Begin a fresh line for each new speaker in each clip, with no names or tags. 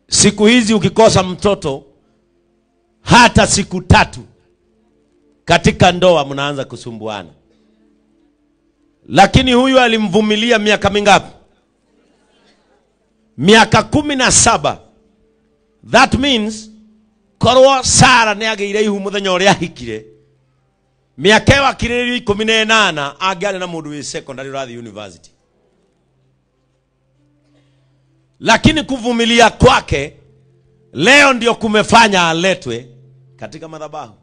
Siku hizi ukikosa mtoto hata siku 3 katika ndoa mnaanza kusumbuana. Lakini huyu alimvumilia miaka mingapi? Miaka 17. That means korwo Sara nĩ agĩire ihu mũthenya ũrĩa ahikire, mĩaka ĩyo akirĩrĩrio 18 angĩarĩ na mũndũ wĩ secondary ũrathiĩ university. Lakini kuvumilia kwake leo ndio kumefanya aletwe katika madhabahu.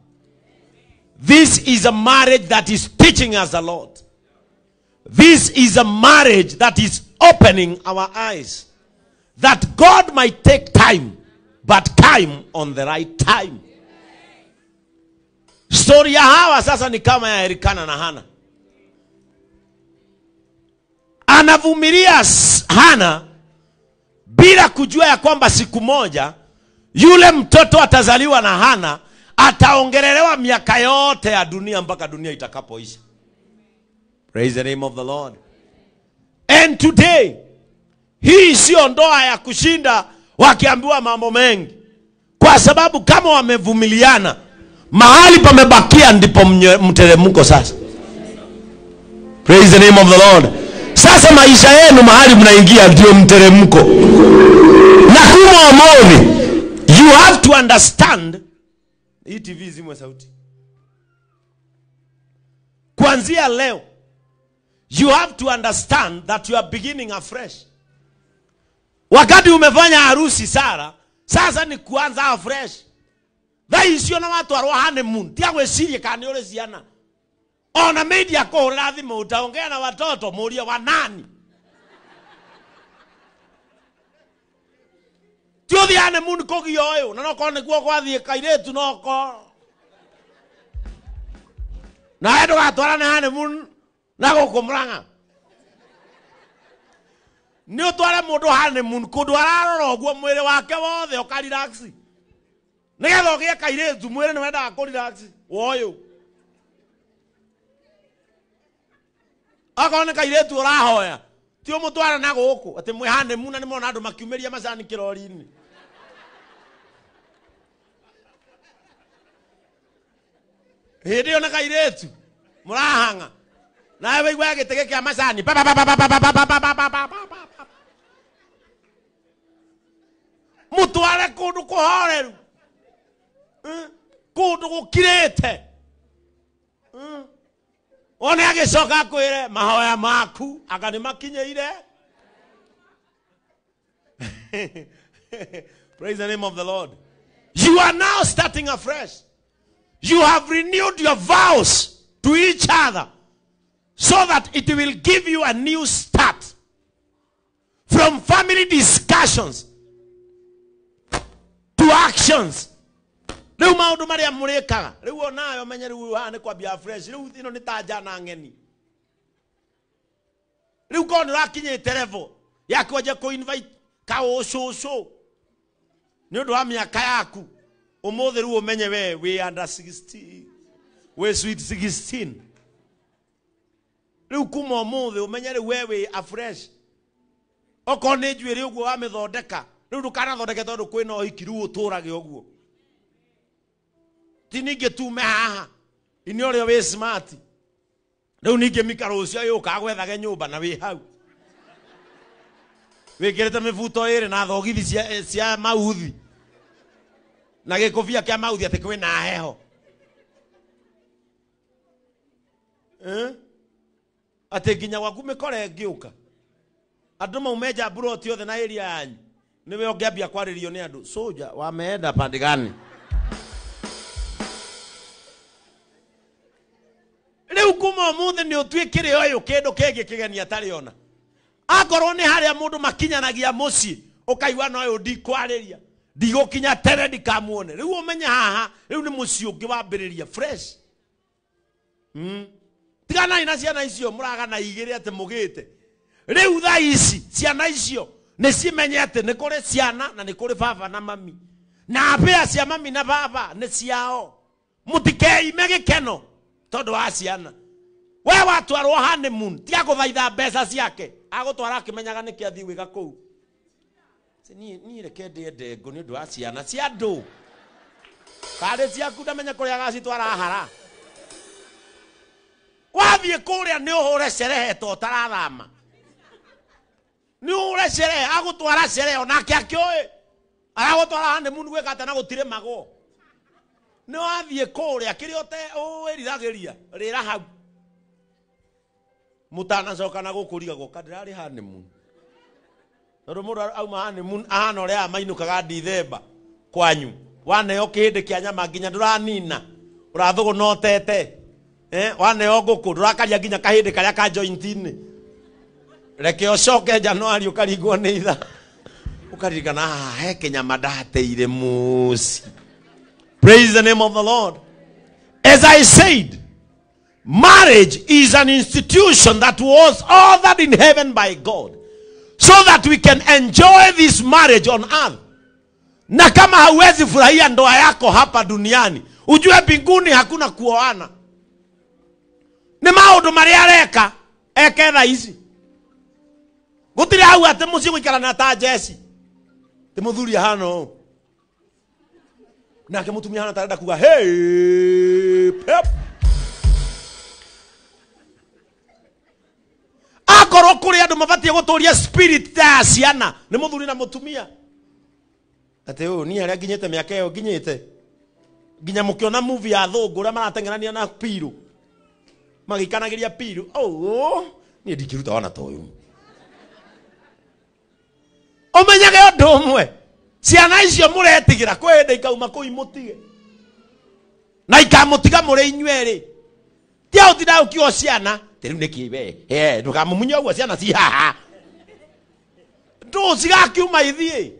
This is a marriage that is teaching us a lot. This is a marriage that is opening our eyes. That God might take time, but time on the right time. Story ya hawa sasa ni kama ya Elikana na Hana. Anavumilia Hana bila kujua ya kwamba siku moja yule mtoto atazaliwa na Hana, ataongelelewa miaka yote ya dunia mpaka dunia itakapoisha. Praise the name of the Lord. And today, hii sio ndoa ya kushinda wakiambiwa mambo mengi. Kwa sababu kama wamevumiliana, mahali pamebakia ndipo mteremko sasa. Praise the name of the Lord. Sasa maisha yenu mahali mnaingia ndio mteremko. Na kuma amoni, you have to understand. Hii TV zimwe sauti. Kuanzia leo, you have to understand that you are beginning afresh. Wakati umefanya harusi Sara, sasa ni kuanza afresh. Thaa icio na watwarwo honeymoon, tiga gwĩciria kana nĩ ũrĩ ciana. Ona media kũhũrĩra thimũ utaongea na watoto mũrie wa nani. Ti ũthiĩ honeymoon kũgia ũyũ, na nokorwo nĩguo gwathiĩ kairĩtu noko. Nawe ndũgatwarane honeymoon na gũkũ Murang'a. Nĩ ũtware mũndũ honeymoon kũndũ ararora ũguo mwĩrĩ wake wothe ũka relax. Nĩgetha ũgĩe kairĩtu mwĩrĩ nĩ wendaga kũ relax woyũ. Akorwo nĩ kairĩtu ũrahoya, ti ũmũtware na gũkũ atĩ mwĩ honeymoon na nĩmona andũ makiumĩria macani kĩrori-inĩ. Hĩndĩ ĩyo nĩ kairĩtu mũrahang'a nawe waigua gĩtĩ kĩa macani pa pa pa pa pa pa pa pa pa pa pa pa pa. Mũtware kũndũ kũhoreru, kũndũ gũkirĩte. One agĩcoka akwĩre mahoya maku anga nĩ makinyĩire. Praise the name of the Lord. You are now starting afresh. You have renewed your vows to each other so that it will give you a new start from family discussions to actions. Rĩu maũndũ marĩa mũrĩkaga rĩu onayo menye rĩu haha nĩ kwambia fresh. Rĩu ĩno nĩ ta njana ng'eni. Rĩu korwo nĩ ũrakinyĩte level ya kwanjia kũ invite kaũcũcũ nĩ ũndũ wa mĩaka yaku, ũmũthĩ rĩu ũmenye we wĩ under 60, wĩ sweet 16. Rĩu kuma ũmũthĩ ũmenye rĩu we wĩ afresh. Okorwo nĩ njuĩrĩ ũguo wamĩthondeka, rĩu ndũkanathondeke tondũ kwĩna ũhiki, rĩu ũtũrage ũguo. Ti ningĩ tume haha ini ũrĩa wĩ smart. Rĩu ningĩ mika rũciũ yũkaga gwethage nyũmba na wĩ hau wĩkĩrĩte mĩbuto ĩrĩ na thogithi cia mauthi na gĩkũbia kĩa mauthi atĩ kwĩna heho. Atĩ nginya gwaku mĩkora ĩngĩũka andũ maume nja mburoti othe na area yanyu nĩwe ũngĩambia kwarĩrio nĩ andũ soja wameenda pande gani. Rĩu kuma ũmũthĩ nĩ ũtuĩkire ũyũ kĩndũ kĩngĩ kĩgeni atarĩ ona. Akorwo nĩ harĩa mũndũ makinyanagia mũciĩ ũkaigua no ũyũ ndikwarĩria, ndigũkinya tene ndikamuone. Rĩu ũmenye haha rĩu nĩ mũciĩ ũngĩ wambĩrĩria fresh. Tiganai na ciana icio mũragana igĩrĩ atĩ mũgĩte. Rĩu thaa ici ciana icio nĩ cimenye atĩ nĩ kũrĩ ciana na nĩ kũrĩ baba na mami, na mbĩa cia mami na baba nĩ ciao. Mũtikeime gĩkeno tondũ wa ciana. We watwarwo honeymoon tiga gũthaitha mbeca ciake, agũtwara akĩmenyaga nĩkĩ athiĩ gwĩka kũu. Ni reke ndĩe ndengũ nĩ ũndũ wa ciana cia andũ. Karĩ ciaku ndamenya kũrĩa agacitwara hara. Wathiĩ kũrĩa nĩ ũhũre sherehe to ũtarathama. Nĩ ũhũre sherehe, agũtwara sherehe onake akĩũĩ. Aragũtwara honeymoon gwĩka atĩa na gũtirĩ magwo. Nĩ wathiĩ kũrĩa kĩrĩa wĩriragĩria rĩra hau. Mũtanacoka na gũkũ ũrigagwo ka ndĩrarĩ honeymoon. Tondũ mũndũ auma honeymoon ahana ũrĩa aya mainũkaga Dithemba kwanyu. Waneo kĩhĩndĩ kĩa nyama nginya ndũranina. Ũrathũgũna ũtete. Waneo ngũkũ ndũrakaria nginya kahĩndĩ karĩa ka joint-inĩ. Reke ũcoke Januari ũkaringwo nĩ itha. Ũkaririkana he kĩnyama ndateire mũciĩ. Praise the name of the Lord. As I said, marriage is an institution that was ordered in heaven by God so that we can enjoy this marriage on earth. Na kama hauwezi furahia ndoa yako hapa duniani, ujue mbinguni hakuna kuoana. Ni maundu maria areka eke thaa ici. Gutiri hau ati mucii guikara na ta Jesi. Ti muthuri ahana ũũ. Nake mutumia ahana ta arenda kuga hey pep. Akorwo kuri andu mabatie guturia spirit ta ciana ni muthuri na mutumia. Ati ũyũ ni haria nginyite miaka ĩyo nginyite. Nginya mukiona movie ya thũngũ ũrĩa marateng'erania na piru. Magĩikanagĩria piru. Oh, niĩ ndingĩruta wana ta ũyũ. Ũmenyage ũndũ ũmwe. Ciana icio mũretigĩra kwĩ hĩndĩ ikauma kũu imũtige. Na ikamũtiga mũrĩ inyuerĩ. Ti hau tinda ũkiuga ciana. Ti rĩu nĩkĩ we? Ndũkamũmunye ũguo ciana ci haha. Ndũ cigakiuma ithiĩ.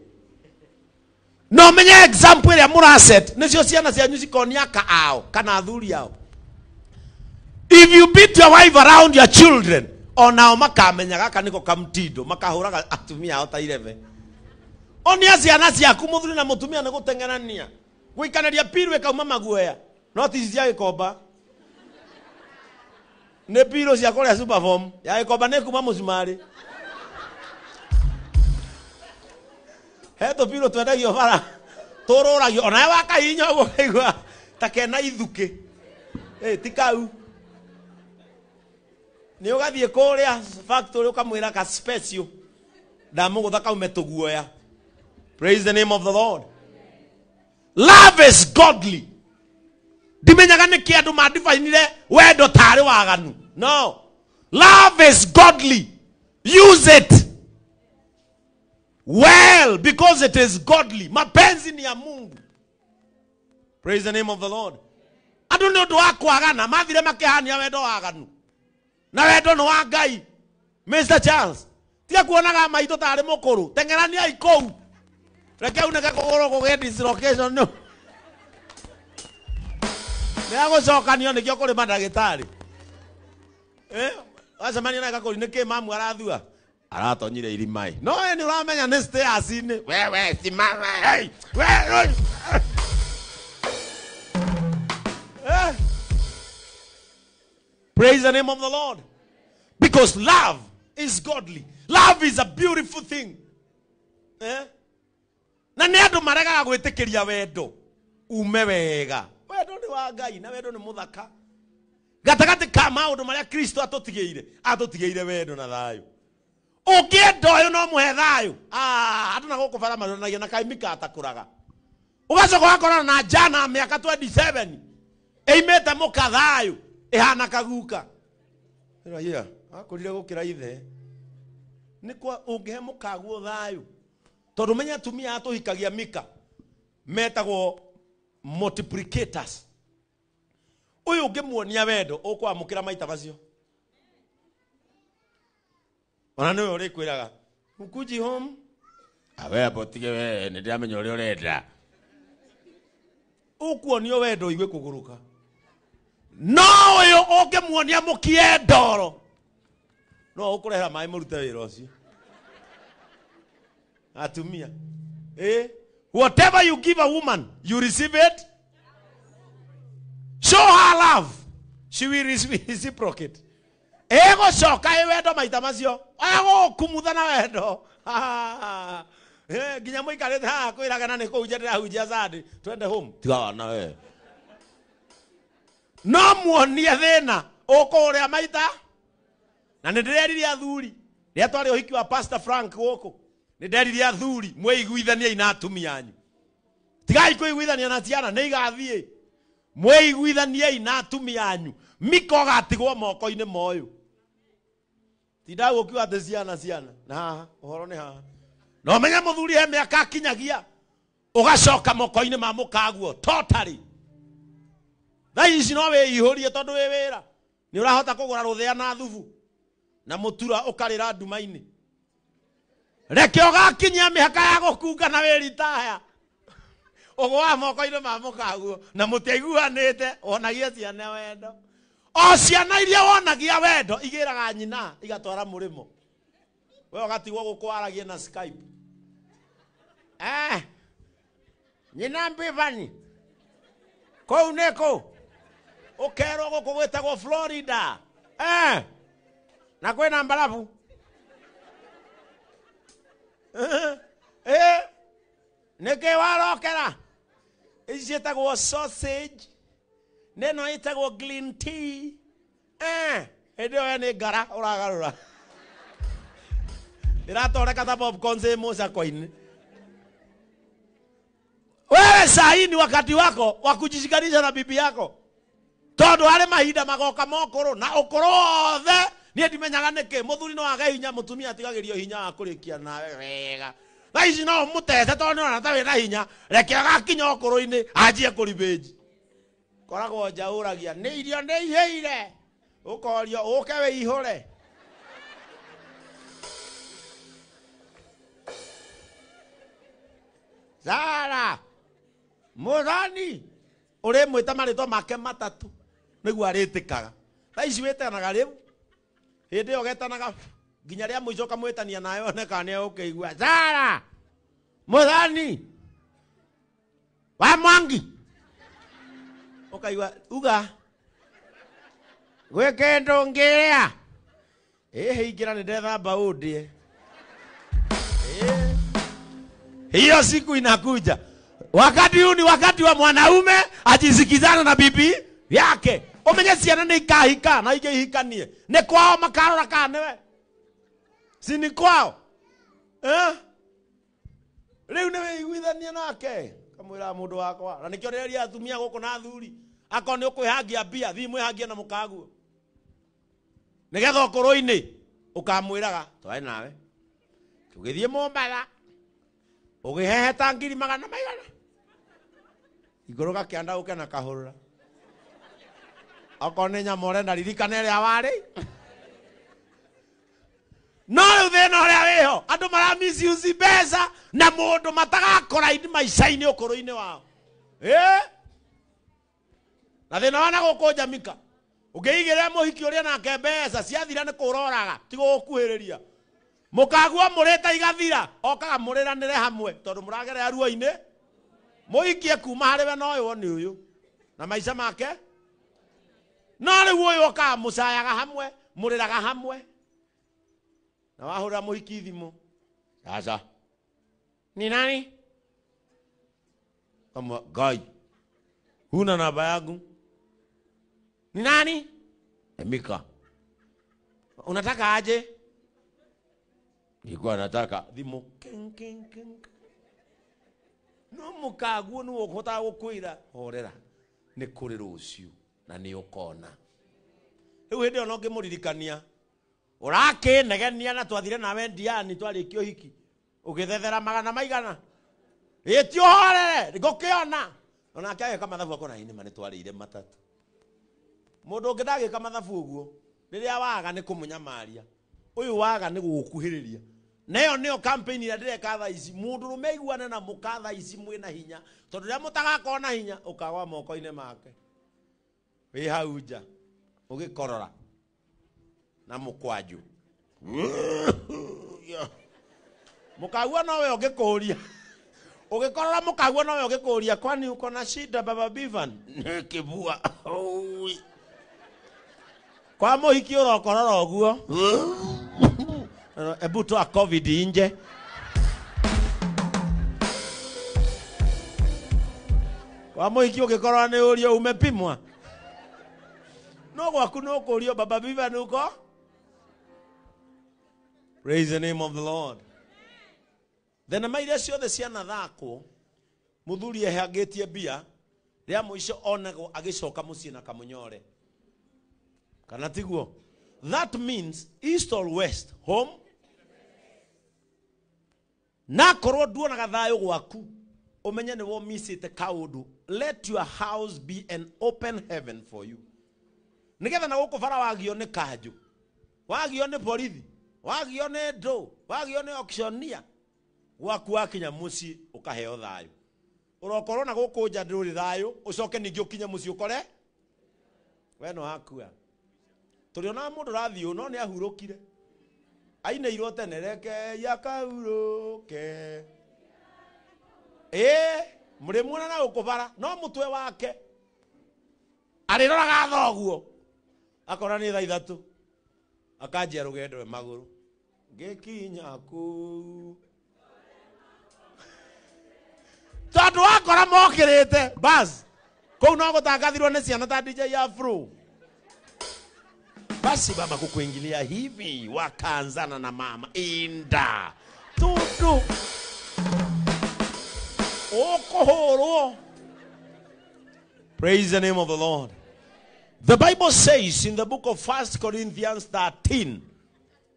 No menye example ĩrĩa mũraset nĩcio ciana cianyu cikonia aka ao kana athuri ao. If you beat your wife around your children, onao makamenya gaka niko kamtindo, makahũraga atumia ao ta irebe. Onia ciana ciaku mũthuri na mũtumia nĩ gũteng'erania. Gũikanĩria piru ĩkauma maguoya. No ti cia gĩkomba. Nĩ piru cia kũrĩa Superform. Ya gĩkomba nĩ kuma mũcumarĩ. He tũpiru twendagio bara. Tũrũragio onawe wakahihinya ũguo ũkaigua ta kena ithukĩ. Ti kau. Nĩ ũgathiĩ kũrĩa factory ũkamwĩra ka special. Ndamũgũtha kaume tũguoya. Praise the name of the Lord. Love is godly. Ndimenyaga nĩkĩ andũ mandibainire wendo tarĩ waganu. No. Love is godly. Use it well because it is godly. Mapenzi ni ya Mungu. Praise the name of the Lord. Andũ nĩ ũndũ wa kwagana mathire makĩhania wendo waganu. Na wendo nĩ wa Ngai. Mr. Charles, tiga kuonaga maitũ tarĩ mũkũrũ. Teng'erania kũu. Reke uneke kũgũrũ kũgĩe dislocation no. Nĩ agũcokanio nĩkĩo kũrĩ mandagĩtarĩ. Wacemania na gakũri nĩkĩ mamu arathua? Aratonyire irima-ĩ. No we nĩ ũramenya nĩ stairs-inĩ. We simama. Hey, we. Praise the name of the Lord. Because love is godly. Love is a beautiful thing. Na nĩ andũ maregaga gwĩtĩkĩria wendo ume wega. Wendo nĩ wa Ngai na wendo nĩ mũthaka. Gatagatĩ ka maũndũ marĩa Kristo atũtigĩire, atũtigĩire wendo na thayũ. Ũngĩenda ũyũ no mũhe thayũ. Andũ na gũkũ bara maronanagia na kaimika atakũraga. Ũgacoka ũgakorana na njana mĩaka 27 ĩimĩte mũka thayũ ĩhana kaguka. Ĩra, akũrire gũkĩra ithe. Nĩ kwa ũngĩhe mũkaguo thayũ. Tondũ menya atumia atũhikagia mika metagwo multiplicators. Ũyũ ũngĩmuonia wendo ũkwamũkĩra maita macio. Ona nĩwe ũrĩkwĩraga ukuji home awe abotige we nĩ ndĩramenya ũrĩa ũrenda. Ũkuonio wendo igue kũgũrũka. No ũyũ ũngĩmuonia mũkie ndoro no ũkũrehera maĩ mũrute wĩra ũcio. Atumia. Whatever you give a woman, you receive it. Show her love. She will reciprocate. Ego coka ĩ wendo maita macio. Agũkumutha na wendo. Nginya mũikarĩte haha kwĩragana nĩ kũhunjia ndĩrahunjia Sunday. Twende home. Tiga na we. No muonie thĩna ũkũrĩa maita. Na nĩ ndĩreririe athuri rĩrĩa twarĩ ũhiki wa Pastor Frank gũkũ, nĩ nderirie athuri mwĩiguithaniei na atumia anyu. Tigai kũiguithania na ciana nĩ igathiĩ. Mwĩiguithaniei na atumia anyu. Mika ũgatigwo moko-inĩ ma ũyũ. Tinda gũkiuga atĩ ciana ciana. Na haha ũhoro nĩ haha. Na ũmenye mũthuri he mĩaka akinyagia ũgacoka moko-inĩ ma mũkaguo totally. Thaa ici no wĩihũrie tondũ wĩ wĩra. Nĩ ũrahota kũgũra rũthĩa na thubu na mũtura ũkarĩra nduma-inĩ. Reke ũgakinyia mĩhaka ya gũkunga na wĩritaya. Ũgũaga moko-inĩ ma mũkaguo na mũtiaiguanĩte, wonagia ciana wendo. O ciana iria wonagia wendo igĩraga nyina igatwara mũrĩmo. We ũgatigwo gũkwaragia na Skype. Nyina Mbivani. Kũu nĩ kũ? Ũkerwo gũkũ gwĩtagwo Florida. Na kwĩna mbarabu. Nĩkĩ warokera? Ici ciĩtagwo sausage. Neno ĩtagwo green tea. Hĩndĩ ĩyo we nĩ ngara ũragarũra. Ĩratoreka ta popcorn ciĩ mũcakwa-inĩ. Wewe saa hii ni wakati wako wa kujishikanisha na bibi yako. Tondũ harĩ mahinda magoka mokũrũ na ũkũrũ wothe niĩ ndimenyaga nĩkĩ mũthuri no age hinya mũtumia atigagĩrio hinya wa kũrĩkia nawe wega. Thaa ici no ũmũtete tondũ nĩũrona ta wĩna hinya, reke agakinya ũkũrũ-inĩ anjie kũribĩnji. Koragwo nja ũragia nĩ irio nĩ ihĩire, ũkorio ũke wĩihũre. Zara Mũthoni ũrĩmwĩta marĩtwa make matatũ nĩguo arĩtĩkaga. Thaa ici wĩtanaga rĩu, hĩndĩ ĩyo ũgetanaga nginya rĩa mũico ũkamwĩtania nawe one kana nĩegũkĩigua. Zara Mũthoni wa Mwangi, ũkaigua uga gwĩ kĩndũ ngĩrĩa. Ĩhĩ ingĩra nĩ ndethamba ũndĩe. Hiyo siku inakuja. Wakati huu ni wakati wa mwanaume ajisikizana na bibi yake. Umenye ciana nĩ ikahika na ingĩ ihikanie. Nĩ kwao makarora kana nĩwe. Si ni kwao? Rĩu nĩ wĩiguithania nake. Kamwĩra mũndũ wakwa. Na nĩkĩo ndĩreria atumia gũkũ na athuri. Akorwo nĩ ũkwĩhangia mbia, thiĩ mwĩhangie na mũkaguo. Nĩgetha ũkũrũ-inĩ ũkamwĩraga twarĩ nawe. Tũgĩthiĩ Mombatha. Ũgĩheheta ngiri magana maigana. Igũrũ gakĩanda ũke na kahũrũra. Okorwo nĩ nyama ũrenda ririkana ĩrĩa warĩ. No rĩu thĩna ũrĩa wĩho, andũ mara misuse mbeca na mũndũ matagakora maica-inĩ ũkũrũ-inĩ wao. Na thĩna wa na gũkũ Jamaica, ũngĩigĩrĩra mũhiki ũrĩa nake mbeca ciathira nĩ kũroraga, ti gũgũkuhĩrĩria. Mũkagua mũrĩte igathira, okaga mũrĩranĩre hamwe tondũ mũragerera ruo-inĩ. Mũhikie kuma harĩ we no ũyũ nĩ ũyũ na maica make. No rĩu ũyũ okaga mũcayaga hamwe, mũrĩraga hamwe. Na wahũrĩra mũhiki thimũ. Sasa. Ni nani? Kama Ngai. Huna namba yangu. Ni nani? Emika. Unataka aje? Nilikuwa nataka thimũ. King, king, king. No mũkaguo nĩwe ũkũhotaga gũkwĩra horera nĩ kũrĩ rũciũ na nĩ ũkona. Rĩu hĩndĩ ĩyo no ngĩmũririkania ũrakĩnegenia na twathire nawe Ndiani twarĩkia ũhiki ũgĩthethera magana maigana. Ĩ ti ũhorere ngũkĩona. Onake agĩka mathabu akona ĩ nĩma nĩtwarĩire matatũ. Mũndũ ũngĩ ndagĩka mathabu ũguo rĩrĩa waga nĩ kũmũnyamaria. Ũyũ waga nĩ gũgũkuhĩrĩria. Na ĩyo nĩyo campaign ĩrĩa ndĩreka thaa ici. Mũndũ rũme aiguane na mũka thaa ici mwĩna hinya. Tondũ rĩrĩa mũtagakorwo na hinya ũkagwa moko-inĩ make. Wĩ hau nja ũgĩkorora na mũkwanjũ. Mũkagua nowe ũngĩkũria. Ũgĩkorora mũkagua nowe ũngĩkũria, kwani uko na shida baba Bivan? Nĩ kĩbua. Oi. Kwa mũhiki ũrokorora ũguo. Ebu toa COVID nje. Kwa mũhiki ũngĩkorwo nĩ ũrio umepimwa. No gwaku no kũrio baba Vivian uko. Praise the name of the Lord. Thenema iria ciothe cianathakwo muthuri ehangĩtie mbia rĩa mũico onagwo agĩcoka mũciĩ na kamũnyore. Kana tiguo? That means east or west home. Na korwo nduonaga thayũ gwaku umenye nĩ womicĩte kaũndũ. Let your house be an open heaven for you. Nĩgetha na gũkũ bara wagio nĩ kanjũ, wagio nĩ borithi, wagio nĩ ndũ, wagio nĩ auctioneer, gwaku wakinya mũciĩ ũkaheo thayũ. Ũrokorwo na gũkũ nja ndũrĩ thayũ, ũcoke ningĩ ũkinye mũciĩ ũkore we no akua. Tũrĩonaga mũndũ ũrathiĩ ũũ no nĩ ahurũkire. Ainĩirwo tene reke akahurũke. Ĩĩ, mũrĩmuona na gũkũ bara no mũtwe wake arĩroraga thoguo akona nĩ thaa ithatũ akanjia rũgendo rwa magũrũ ngĩkinya kũu tondũ wakora mokĩrĩte bas kũu no gũtangathirwo nĩ ciana ta DJ Afro. Basi baba kukuingilia hivi wakaanzana na mama inda tundu ũkũhũrwo. Praise the name of the Lord. The Bible says in the book of 1 Corinthians 13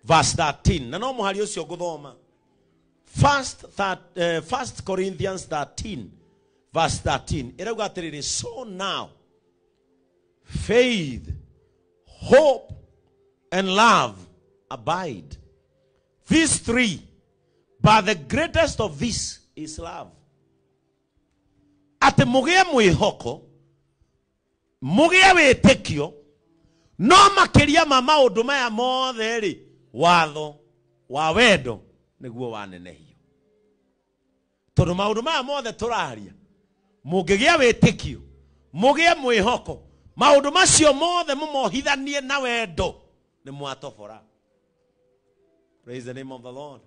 verse 13. Na no mũhari ũcio ngũthoma. 1 Corinthians 13 verse 13. Ĩrauga atĩrĩrĩ, so now faith, hope and love abide. These three, but the greatest of these is love. Atĩ mũgĩe mwĩhoko, mũgĩe wĩtĩkio, no makĩria ma maũndũ maya mothe rĩ, watho wa wendo nĩguo wanenehio. Tondũ maũndũ maya mothe tũraria, mũngĩgĩa wĩtĩkio, mũgĩe mwĩhoko, maũndũ macio mothe mũmohithanie na wendo, nĩ mwatobora. Praise the name of the Lord.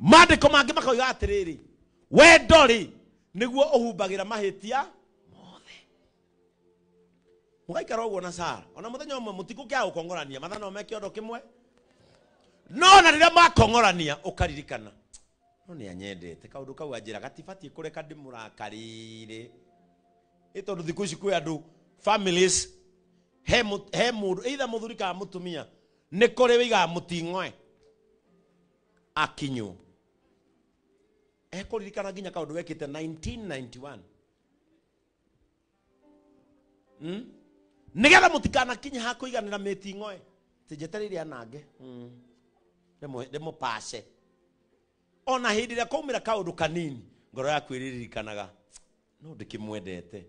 Maandĩko mangĩ makoiga atĩrĩrĩ, wendo rĩ nĩguo ũhumbagĩra mahĩtia mothe. Mũgaikara ũguo na Sara ona mũthenya ũmwe mũtikũkĩaga gũkong'orania, mathaa no me kĩondo kĩmwe. No na rĩrĩa makong'orania ũkaririkana no nĩ anyendete, kaũndũ kau anjĩra gatibatiĩ kũreka ndĩmũrakarĩre. Ĩ tondũ thikũ ici kwĩ andũ families he mũndũ either mũthuri kana mũtumia nĩ kũrĩ wĩigaga mũting'oe akinywo. Ekũririkana nginya kaũndũ wekĩte 1991. Nĩgetha mũtikanakinye ha kũiganĩra mĩting'oe. Tinjetereire anange. Ndĩmũpace. Ona hĩndĩ ĩrĩa kwaumĩra kaũndũ kanini ngoro yaku ĩrĩririkanaga no ndĩkĩmwendete.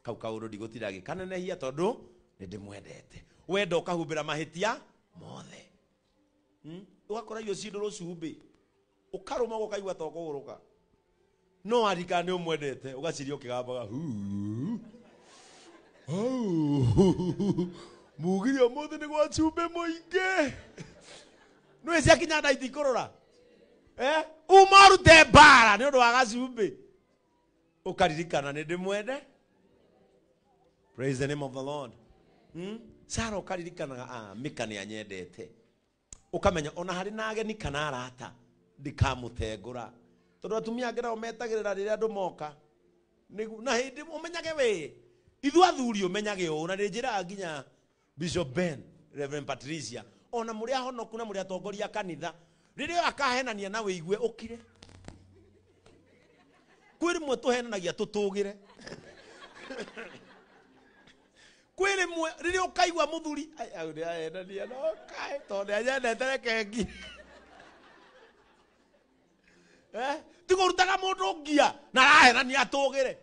Kau kaũndũ ndigũtinda ngĩkanenehia tondũ nĩ ndĩmwendete. Wendo ũkahumbĩra mahĩtia mothe. Ũgakora irio ci ndũrũ cumbĩ ũkarũma ũkaigua ta ũkũgũrũka. No aririkana nĩ ũmwendete ũgaciria ũkĩgambaga huu. Mugire ũmũthĩ nĩ gwa cumbĩ mũingĩ. Nĩ ciakinya nda itikũrũra. Uma ũrute mbara nĩ ũndũ wa gacumbĩ. Ũkaririkana nĩ ndĩmwende. Praise the name of the Lord. Sara ũkaririkanaga Mika nĩ anyendete. Ũkamenya ona harĩ na ageni kana arata ndikamũtengũra. Tondũ atumia angĩ nao metagĩrĩra rĩrĩa andũ moka. Na hĩndĩ ũmenyage we ithuĩ athuri ũmenyage ũũ, na nĩ njĩraga nginya Bishop Ben, Reverend Patricia, ona mũrĩ ahonoku na mũrĩ atongoria kanitha, rĩrĩa akahenania na wĩigue ũkire. Kwĩ rĩmwe tũhenanagia tũtũgĩre. Kwĩ rĩmwe rĩrĩa ũkaigua mũthuri au nĩ ahenania no kaĩ tondũ nĩ anyendete reke ngi. Tigũrutaga mũndũ ngia na arahenania atũgĩre.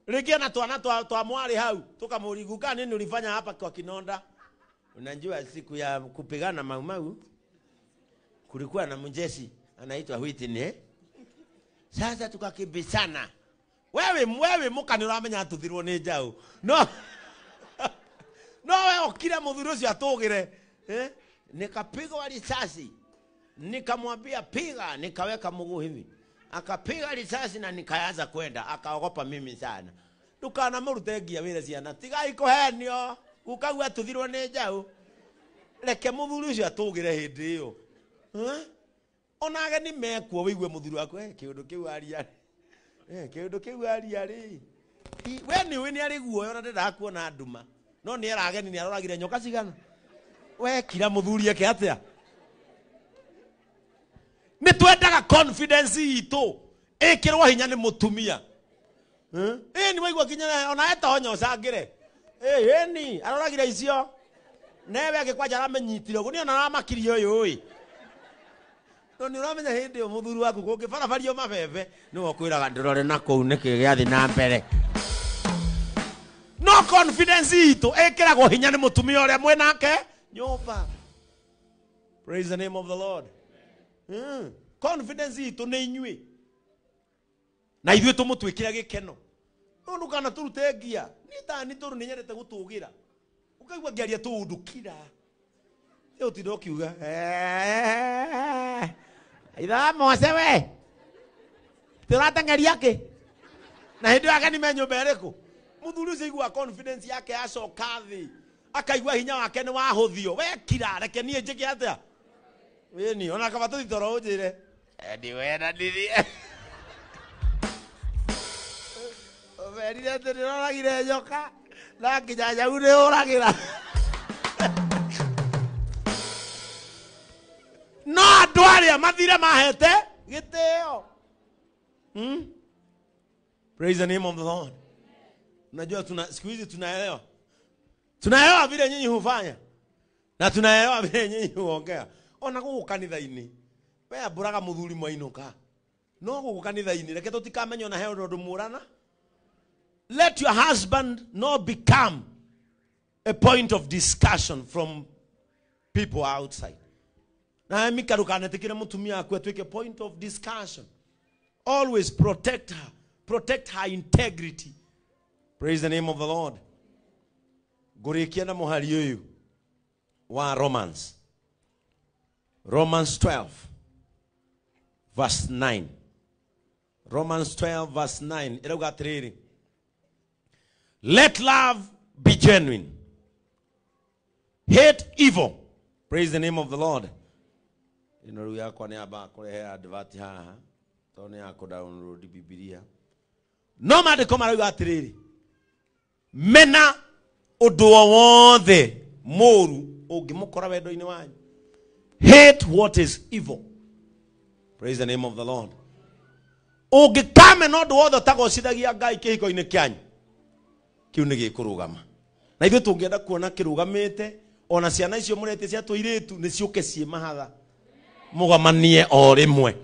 Rĩngĩ na twana twa mwarĩ hau tũkamũriguka nini ulifanya hapa kwa kinonda. Unajua siku ya kupigana Mau Mau kulikuwa na mjeshi anaitwa Whitney. Sasa tukakimbizana. Wewe muka nĩ ũramenya tuthirwo nĩ njaũ. No no we okire mũthuri ũcio atũgĩre. Nikapigwa risasi. Nikamwambia piga, nikaweka mguu hivi. Akapiga risasi na nikaanza kwenda, akaogopa mimi sana. Ndukanamũrute ngia wĩre ciana, tigai kũhenio, gũkagua tũthirwo nĩ njaũ. Reke mũthuri ũcio atũgĩre hĩndĩ ĩyo. Ona ageni mekuo wĩigue mũthuri waku, kĩũndũ kĩu aria. Kĩũndũ kĩu aria rĩ. We nĩ ũĩ nĩ arĩ guoya ona ndendaga kuona nduma. No nĩ era ageni nĩ aroragire nyoka cigana. We kira mũthuri eke atĩa? Nĩ twendaga confidence itũ ĩkĩrwo hinya nĩ mũtumia. Ĩni waigua kinya ona etonya ũcangĩre. Ĩni aroragire icio. Newe agĩkwanja aramenyitire ũguo nĩ ona aramakirie ũyũ ĩ. No nĩ ũramenya hĩndĩ ĩyo mũthuri waku kũngĩbarabario mabebe nĩwe ũkwĩraga ndũrore na kũu nĩkĩ gĩathiĩ na mbere. No confidence itũ ĩkĩragwo hinya nĩ mũtumia ũrĩa mwĩnake nyũmba. Praise the name of the Lord. Confidence itũ nĩ inyuĩ. Na ithuĩ tũmũtwĩkĩre gĩkeno. No ndũkana tũrute ngia. Niĩ ta nĩ tondũ nĩ nyendete gũtũgĩra. Ũkaigua ngĩaria tũũndũ kira. Ĩ ũtinda ũkiuga, itha Mose we. Tũrateng'eria kĩ? Na hĩndĩ ĩyo ageni me nyũmba ĩrĩkũ? Mũthuri ũcio aigua confidence yake yacoka thĩ. Akaigua hinya wake nĩ wahũthio. We kira, reke niĩ njĩke atĩa? Ĩni, ona kaba tũthi toro ũnjĩre. Ndiwendanĩrie. Ũmerire atĩ ndĩroragire nyoka na nginya nyau nĩ ũragĩra. No andũ arĩa mathire mahete gĩtĩo. Praise the name of the Lord. Unajua siku hizi tunaelewa. Tunaelewa vile nyinyi hufanya. Na tunaelewa vile nyinyi huongea. Ona gũkũ kanitha-inĩ, we ambũraga mũthuri mwainũka. No gũkũ kanitha-inĩ, reke tũtikamenye ona he ũndũ mũrana. Let your husband not become a point of discussion from people outside. Na Mika ndũkanetĩkĩre mũtumia waku atuĩke point of discussion. Always protect her. Protect her integrity. Praise the name of the Lord. Ngũrĩkia na mũhari ũyũ wa Romans. Romans 12 verse 9. Romans 12 verse 9. Ĩrauga atĩrĩrĩ, let love be genuine. Hate evil. Praise the name of the Lord. Ĩno rĩu yakwa nĩ yambaga kũrehe advert haha tondũ nĩ ya kũ-download Bibilia. No maandĩko marauga atĩrĩrĩ, mena ũndũ o wothe mũũru ũngĩmũkora wendo-inĩ wanyu. Hate what is evil. Praise the name of the Lord. Ũngĩkamena ũndũ wothe ũtagocithagia Ngai kĩhiko-inĩ kĩanyu, kĩu nĩ gĩkũrũgama. Na ithuĩ tũngĩenda kuona kĩrũgamĩte, ona ciana icio mũretie cia tũirĩtu nĩ ciũke ciĩ mahatha, mũgamanie o rĩmwe.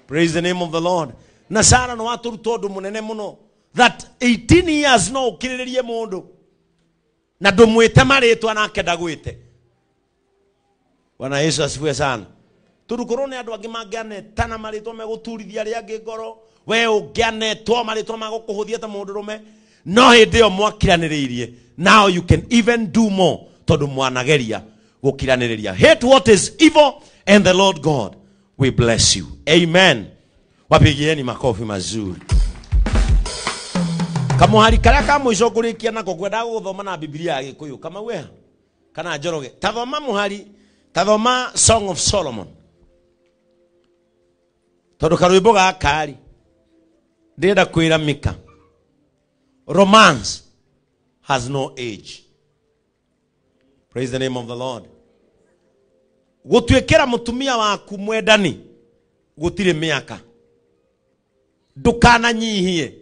Praise the name of the Lord. Na Sara nĩ watũruta ũndũ mũnene mũno, that 18 years no ũkirĩrĩrie mũndũ na ndũmwĩte marĩtwa nake ndagwĩte. Bwana Yesu asifiwe sana. Tondũ korwo nĩ andũ angĩ mangĩanetana marĩtwa megũturithia arĩa angĩ ngoro, we ũngĩanetwo marĩtwa ma gũkũhũthia ta mũndũrũme, no hĩndĩ ĩyo mwakiranĩrĩirie. Now you can even do more tondũ mwanageria gũkiranĩrĩria. Hate what is evil and the Lord God will bless you. Amen. Wapigieni makofi mazuri. Kamũhari karĩa ka mũico ngũrĩkia nako ngwendaga gũthoma na Bibilia ya Gĩkũyũ. Kamau eha? Kana Njoroge. Ta thoma mũhari, ta thoma Song of Solomon. Tondũ karwĩmbo gaka rĩ, ndĩrenda kwĩra Mika, romance has no age. Praise the name of the Lord. Gũtuĩkĩra mũtumia waku mwendani gũtirĩ mĩaka. Ndũkananyihie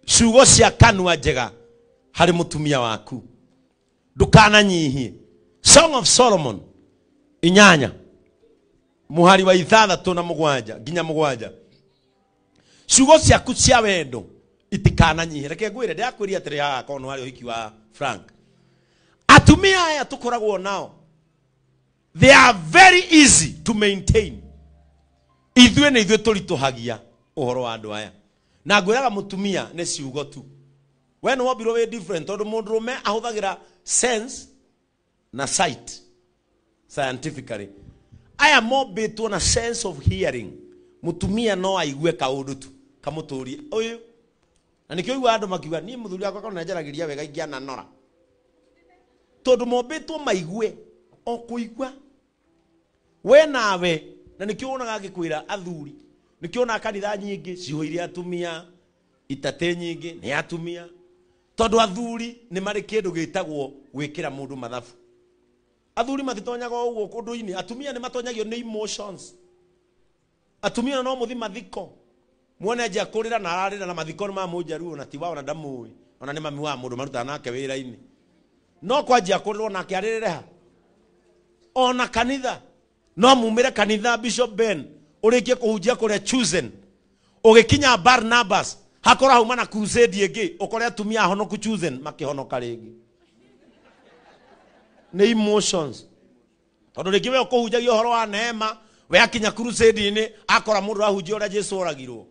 ciugo cia kanua njega harĩ mũtumia waku. Ndũkananyihie. Song of Solomon 8 mũhari wa 6 na 7 nginya 7. Ciugo ciaku cia wendo itikananyihie. Reke ngwĩre, ndĩrakwĩria atĩrĩ haha korwo nĩ warĩ ũhiki wa Frank. Atumia aya tũkoragwo nao, they are very easy to maintain. Ithuĩ nĩ ithuĩ tũritũhagia ũhoro wa andũ aya. Na ngwĩraga mũtumia nĩ ciugo tu. We nĩ wombirwo wĩ different tondũ mũndũrũme ahũthagĩra sense na sight scientifically. Aya mombĩtwo na sense of hearing. Mutumia no aigue kaundu tu kamuturie uyu. Na nikio igua andu makiuga ni muthuri wakwa kana njaragiria wega ingiana nora. Tondu mombitwo maigue o kuigua. We nawe na nikio wonaga ngikwira athuri. Nikio ona kanitha nyingi cihoire atumia itate nyingi ni atumia. Tondu athuri ni mari kindu gitagwo gwikira mundu mathabu. Athuri matitonyaga uguo kundu-ini, atumia ni matonyagio ni emotions. Atumia no muthi mathiko. Muone nje akurira na ararira na mathiko ma munjaruo na ti wao na ndamui. Ona ni mami wa mundu marutaga nake wira-ini. No kwanjia kurirwo nake aririre ha. Ona kanitha no mumire kanitha Bishop Ben urikie kuhunjia kuria chosen. Ugikinya Barnabas hakora hauma na crusade ingi ukore atumia ahonoku chosen makihonoka ringi. Ni emotions. Tondu ringi we ukuhunjagia uhoro wa neema we akinya crusade-ini akora mundu ahunjia uria Jesu oragirwo.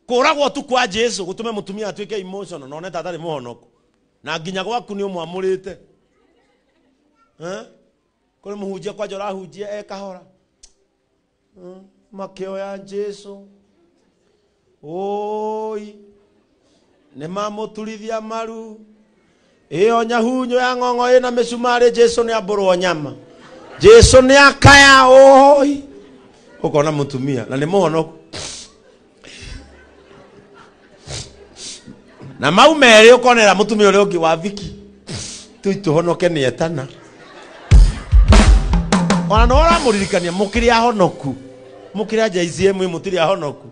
Kuragwo tu kwa Jesu gutume mutumia atuike emotional na one tatari muhonoku. Na nginya gwaku ni umwamurite. Eh? Kuri muhunjia kwanja urahunjia e kahora. Makioya Jesu. Oi. Ni mamuturithia maru. Iyo nyahunyo ya ng'ong'o ina micumari Jesu ni amburwo nyama. Jesu ni akaya oi. Ukona mutumia na ni muhonoku. Na mau meri ukonera mutumia uria ungi wa Viki. Tuituhonoke ni etana. Ona no aramuririkania mukiri ahonoku. Mukiri aja ICM mutiri ahonoku.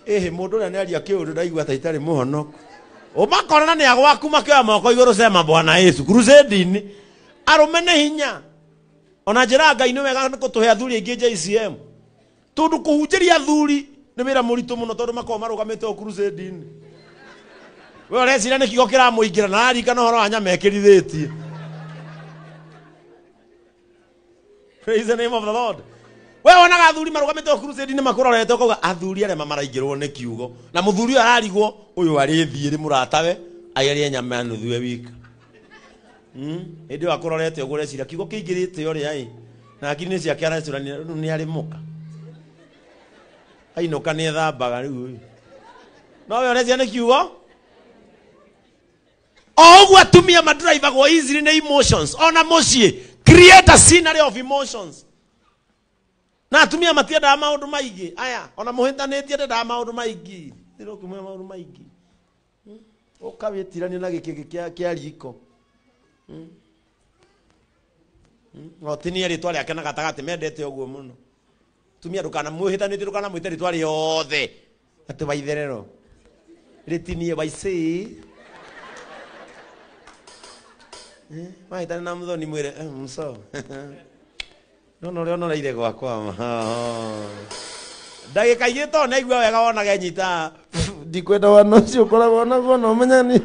Ehe mundu uria ni aria kiundu ndaigua ta itari muhonoku. Umakorana ni agwaku makioya moko iguru sema Bwana Yesu crusade-ini. Arume ni hinya. Ona njira Ngai ni wega kutuhe athuri aingi JCM. Tondu kuhunjĩria athuri ni wĩra mũritũ mũno tondu makoragwo marũgamĩte o crusade-inĩ. We ũreciria nĩ kiugo kĩramũingĩra na ararikana ũhoro wa nyama ĩkĩrithĩtie. Praise the name of the Lord. We wonaga athuri marũgamĩte o crusade-inĩ makũrorete ũkauga athuri arĩa maraingĩrwo nĩ kiugo. Na mũthuri ũyũ ararigwo ũyũ arĩthiĩ rĩ mũratawe agerie nyama ya nuthu e wika. Hĩndĩ ĩyo akũrorete ũguo ũreciria kiugo kĩingĩrĩte ũrĩa ĩ. Na hakiri-inĩ ciake arecũrania rĩu nĩ arĩ mũka. Ainũka nĩ ethambaga rĩu ũyũ. No we ũreciria nĩ kiugo? O ũguo atumia madrivagwo easily nĩ emotions. Ona mũciĩ create a scenery of emotions. Na atumia matiendaga maũndũ maingĩ. Aya, ona mũhĩtanĩtie ndendaga maũndũ maingĩ. Ndĩrokĩmwĩra maũndũ maingĩ. Ũkawĩtirania na gĩkĩ kĩa riko. Otinie rĩtwa rĩake na gatagatĩ mendete ũguo mũno. Tumia ndũkana mwĩhĩtanĩtie ndũkanamwĩte rĩtwa rĩothe. Atĩ waitherero. Rĩtinie waicĩ. Wahĩtana na mũthoni mwĩre mũco. No no no ire gwakwa. Ndagĩka igĩrĩ to naigua wega wonaga nyita. Ndikwenda wana ũcio ũkoragwo naguo no menya ni.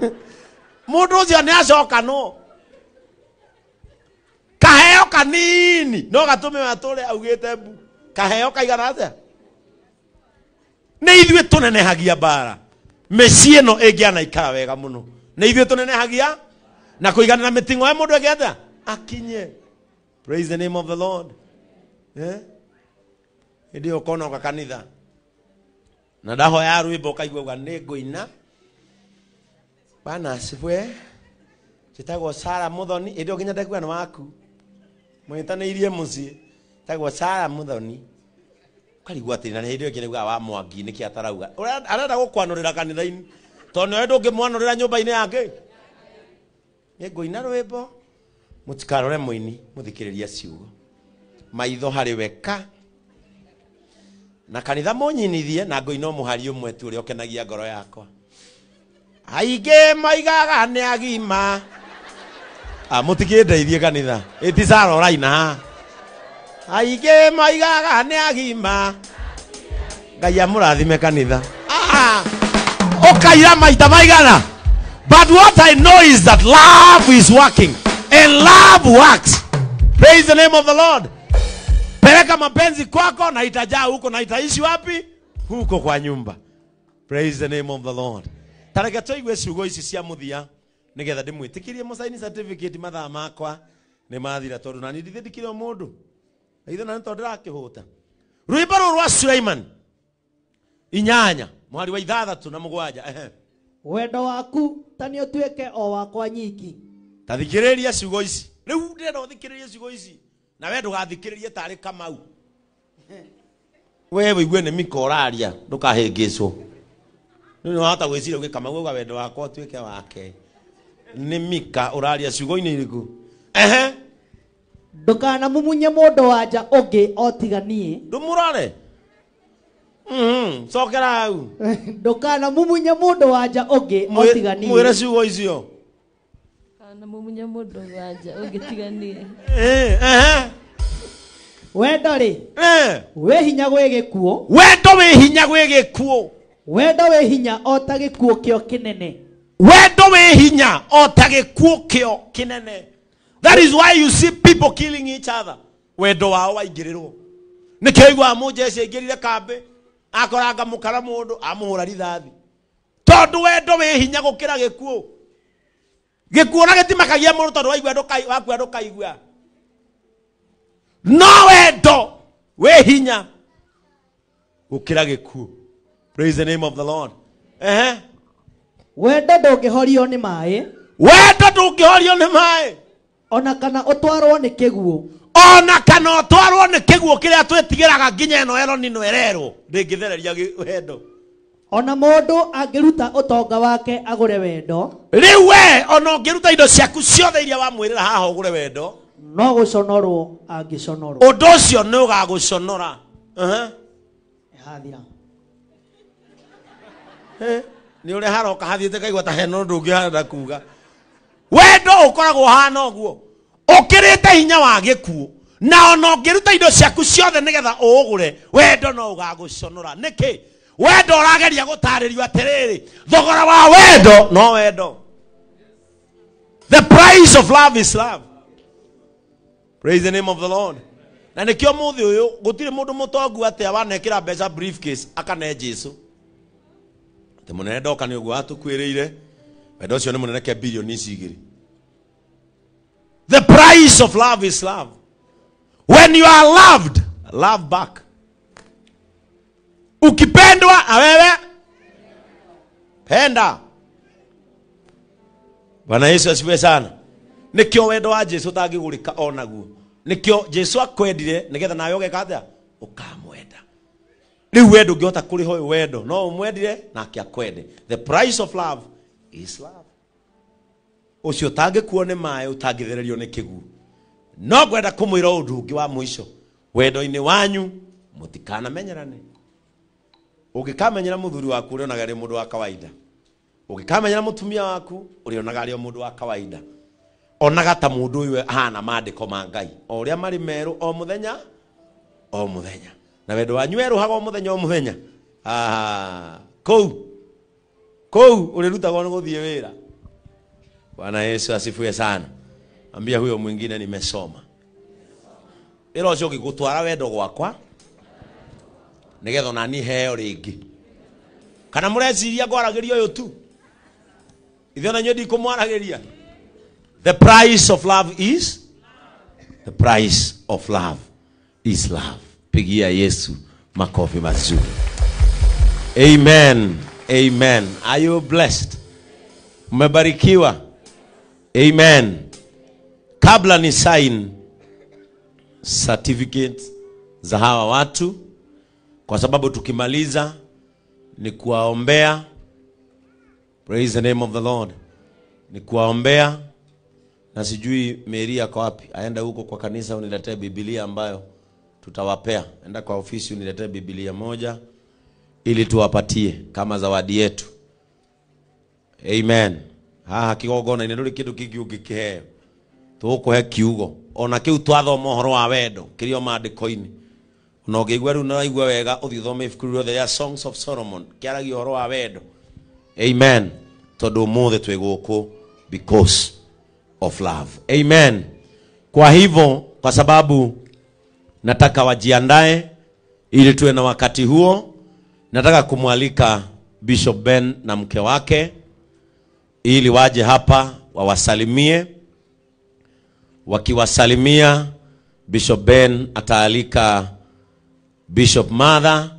Mũndũ ũcio nĩ acoka no. Kaheo kanini no gatũme atũre augĩte mbu. Kaheo kaigana atĩa? Nĩ ithuĩ tũnenehagia mbara. Mĩciĩ ĩno ĩngĩanaikara wega mũno. Nĩ ithuĩ tũnenehagia na kũiganĩra mĩting'o ya mũndũ eke atĩa? Akinye. Praise the name of the Lord. Eh? Hĩndĩ ĩyo ũkonoka kanitha. Na ndahoya rwĩmbo ũkaigua uga nĩ ngũina. Bwana asifiwe. Njĩtagwo Sarah Muthoni. Hĩndĩ ĩyo nginya ndaigua nĩ waku. Mũhĩtanĩirie mũciĩ. Njĩtagwo Sarah Muthoni. Ũkarigwo atĩrĩ na hĩndĩ ĩyo ĩngĩ nĩugaga wa Mwangi nĩkĩ atarauga. Arenda gũkwanũrĩra kanitha-inĩ. Tondũ nĩwe ndũngĩmwanũrĩra nyũmba-inĩ yake. Nĩ ngũina rwĩmbo. Mũtikarore mũini, mũthikĩrĩrie ciugo. Maitho harĩ we ka. Na kanitha mũnyinithie na ngũina mũhari ũmwe tu ũrĩa ũkenagia ngoro yakwa. Aingĩ moigaga nĩ agima. Mũtikĩndeithie kanitha. Ĩti Sarah ũraina haha. Aingĩ moigaga nĩ agima. Ngai amũrathime kanitha. Ũkaira maita maigana. But what I know is that love is working. And love works. Praise the name of the Lord. Peleka mapenzi kwako na itajaa huko na itaishi wapi? Huko kwa nyumba. Praise the name of the Lord. Tareke tũigue ciugo ici cia mũthia nigetha ndĩmwĩtĩkĩrie mũcaini certificate mathaa makwa nĩ mathira tondũ nani ndithĩ ndikĩrĩ o mũndũ. Ithe na nĩ tondũ ndĩrakĩhũta. Rwĩmbo rũrũ rwa Suleiman. 8 mwari wa 6 na 7.
Wendo waku ta nĩ ũtuĩke o wakwa nyiki.
Ta thikĩrĩria ciugo ici. Rĩu ndĩrenda ũthikĩrĩrie ciugo ici. Na we ndũgathikĩrĩrie tarĩ Kamau. We wĩigue nĩ Mika ũraria, ndũkahĩngĩcwo. Rĩu nĩwahota gwĩciria ũgĩ Kamau auga wendo wakwa ũtuĩke wake. Nĩ Mika ũraria ciugo-inĩ irĩkũ? Ehe.
Ndũkanamumunye mũndũ wa nja ũngĩ o tiga niĩ.
Ndũmũrore. Cokera hau.
Ndũkanamumunye mũndũ wa nja ũngĩ o tiga niĩ.
Mwĩre ciugo icio.
Ndũkanamumunye mũndũ wa nja ũngĩ tiga niĩ.
Ehe.
Wendo rĩ. Wĩ hinya gwĩ gĩkuũ.
Wendo wĩ hinya gwĩ gĩkuũ.
Wendo wĩ hinya o ta gĩkuũ kĩo kĩnene.
Wendo wĩ hinya o ta gĩkuũ kĩo kĩnene. That is why you see people killing each other. Wendo wao waingĩrĩrwo. Nĩkĩo ũiguaga mũjeshi aingĩrire kambĩ akoranga mũkara mũndũ amũhũra rithathi. Tondũ wendo wĩ hinya gũkĩra gĩkuũ. Gĩkuũ na gĩtimakagia mũndũ tondũ waigua wakua ndũkaigua. No wendo wĩ hinya gũkĩra gĩkuũ. Praise the name of the Lord. Ehe.
Wendo ndũngĩhorio nĩ maĩ.
Wendo ndũngĩhorio nĩ maĩ.
Ona kana ũtwarwo nĩ kĩguũ.
Ona kana ũtwarwo nĩ kĩguũ kĩrĩa twĩtigĩraga nginya ĩno ero nino ĩrerwo ndĩngĩthereria wendo.
Ona mũndũ angĩruta ũtonga wake agũre wendo.
Rĩu we ona ũngĩruta indo ciaku ciothe iria wamwĩrĩra haha ũgũre wendo,
no gũconorwo angĩconorwo.
Ũndũ ũcio nĩ ũgagũconora.
Hathira.
Nĩ ũrĩa haroka hathiĩte kaigua ta hena ũndũ ũngĩ harenda kuga. Wendo ũkoragwo ũhana ũguo. Ũkĩrĩte hinya wa gĩkuũ. Na ona ũngĩruta indo ciaku ciothe nĩgetha ũũgũre, wendo no ũgagũconora. Nĩkĩ? Wendo ũrageria gũtarĩrio atĩrĩrĩ, thogora wa wendo no wendo. The price of love is love. Praise the name of the Lord. Na nĩkĩo mũthĩ ũyũ gũtirĩ mũndũ mũtongu atĩa wanekĩra mbeca briefcase akane Jesu. Atĩ mũnene ndoka nĩ ũguo atũkuĩrĩire. Wendo ũcio nĩ mũnene ke bilioni ici igĩrĩ. The price of love is love. When you are loved, love back. Ukipendwa na wewe penda. Bwana Yesu asifiwe sana. Nĩkĩo wendo wa Jesu ũtangĩgũrĩka onaguo. Nĩkĩo Jesu akwendire nĩgetha nawe ũgeka atĩa? Ũkamwenda. Rĩu wendo ũngĩhota kũrĩha ũyũ wendo, no ũmwendire nake akwende. The price of love is love. Ũcio ũtangĩkuo nĩ maĩ, ũtangĩthererio nĩ kĩguũ. No ngwenda kũmwĩra ũndũ ũngĩ wa mũico. Wendo-inĩ wanyu mũtikanamenyerane. Ũngĩkamenyera mũthuri waku ũrĩonaga arĩ mũndũ wa kawaida. Ũngĩkamenyera mũtumia waku ũrĩonaga arĩ o mũndũ wa kawaida. Onaga ta mũndũ ũyũ ahana maandĩko ma Ngai o ũrĩa marĩ merũ o mũthenya o mũthenya. Na wendo wanyu werũhaga o mũthenya o mũthenya. Kũu kũu ũrĩrutagwo nĩ gũthiĩ wĩra. Bwana Yesu asifiwe sana. Ambia huyo mwingine nimesoma. Ĩra ũcio ũngĩ gũtwara wendo gwakwa nĩgetha ona niĩ heo rĩngĩ. Kana mũreciria ngwaragĩria ũyũ tu? Ithuĩ ona inyuĩ ndikũmwaragĩria. The price of love is the price of love is love. Pigia Yesu makofi mazuri. Amen. Amen. Are you blessed? Mmebarikiwa? Amen. Kabla ni sign certificate za hawa watu, kwa sababu tukimaliza ni kuwaombea. Praise the name of the Lord. Ni kuwaombea. Na sijui Mary ako wapi. Aenda huko kwa kanisa uniletee Biblia ambayo tutawapea. Enda kwa ofisi uniletee Biblia moja ili tuwapatie kama zawadi yetu. Amen. Haha kigongona ine nduri kindu kingi ungikiheo. Tugukuhe kiugo. Ona kiu twathoma ũhoro wa wendo kirio maandĩko-inĩ. Ona ũngĩigua rĩu nĩwaigua wega ũthiĩ ũthome ibuku rĩothe rĩa Songs of Solomon kĩaragia ũhoro wa wendo. Amen. Tondũ ũmũthĩ twĩ gũkũ because of love. Amen. Kwa hivyo, kwa sababu nataka wajiandae ili tuwe na wakati huo, nataka kumwalika Bishop Ben na mke wake ili waje hapa wawasalimie. Wakiwasalimia, Bishop Ben ataalika Bishop Mother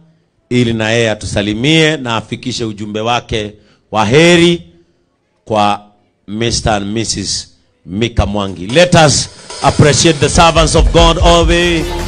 ili na yeye atusalimie na afikishe ujumbe wake wa heri kwa Mr. and Mrs. Mika Mwangi. Let us appreciate the servants of God all the way.